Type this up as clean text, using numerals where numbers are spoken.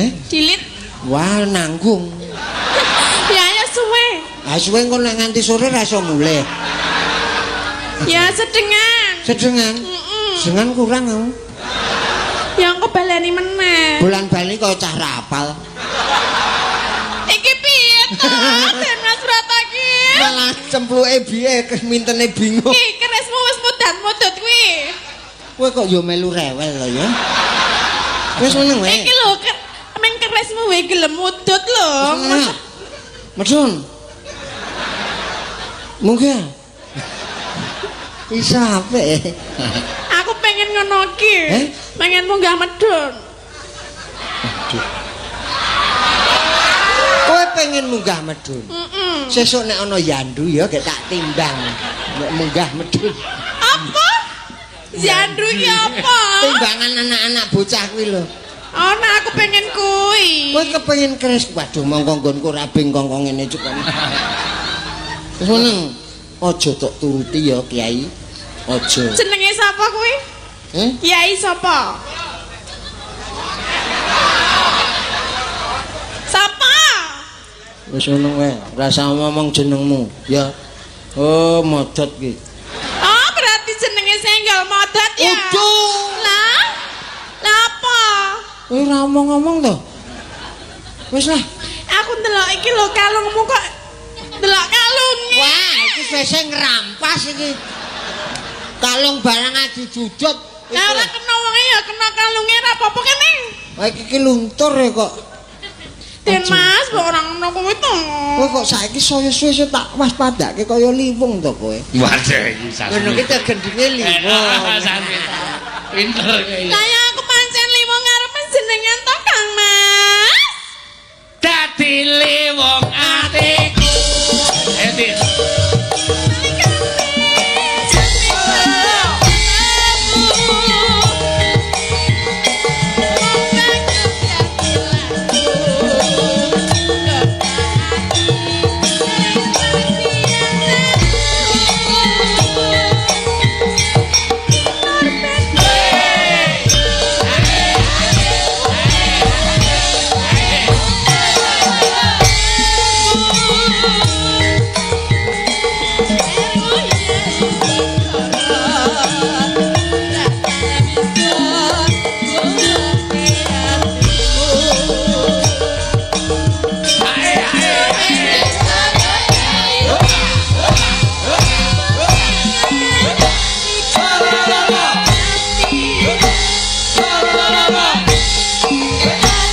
Eh? Dilit. Wah, nanggung. Ya ayo suwe. Ah suwe engko nek nganti sore ra iso mulih. Ya sedengan. Sedengan. Heeh. Sedengan kurang aku. Ya engko baleni meneh. Bulan bali kok cah rapal. Iki piye to? Den Mas Brata iki. Malah cempluke biye mintene bingung. Iki kerismu wis mudat-mudut kuwi. Kowe kok yo melu rewel lho ya. Wis meneng wae. Iki lho meng kerismu wae gelem mudut lho. Medun. Munggah. Isa apik. Aku pengen ngono ki. Eh? Pengen munggah medun. Kowe pengen munggah medun. Heeh. Sesuk nek ana yandu ya gek tak timbang. Nek munggah medun. Apa? Yandu ki apa? Timbangan anak-anak bocah kuwi lho. Oh, nah aku pengen kuwi. Kowe kepengin keris. Waduh mongko nggonku rabing kongkong ngene cuk. Wis meneng. Aja tok turuti ya Kiai. Aja. Jenenge sapa kuwi? Eh? Kiai sapa? Sapa? Wis ngono wae, rasa ngomong jenengmu, ya. Oh, modot ki. Oh, berarti jenenge Senggol Modot ya? Uduh. Lah? Lah apa? Kowe ora omong-omong to. Wis lah. Aku ndelok iki lho kalungmu kok ndelok kalunge. Wah, iki suwe ngrampas iki. Kalung barang adi jujut. Lah ora kena wonge ya kena kalunge ora apa-apa kene. Wah, iki ki luntur ya kok. Den Mas, kok ora ngono kuwi to. Kowe kok saiki saya suwe tak waspadake kaya liwung to kowe. Waduh iki sasmi. Ngono ki gendinge liwung. Sasmi. Pinter kowe. Lah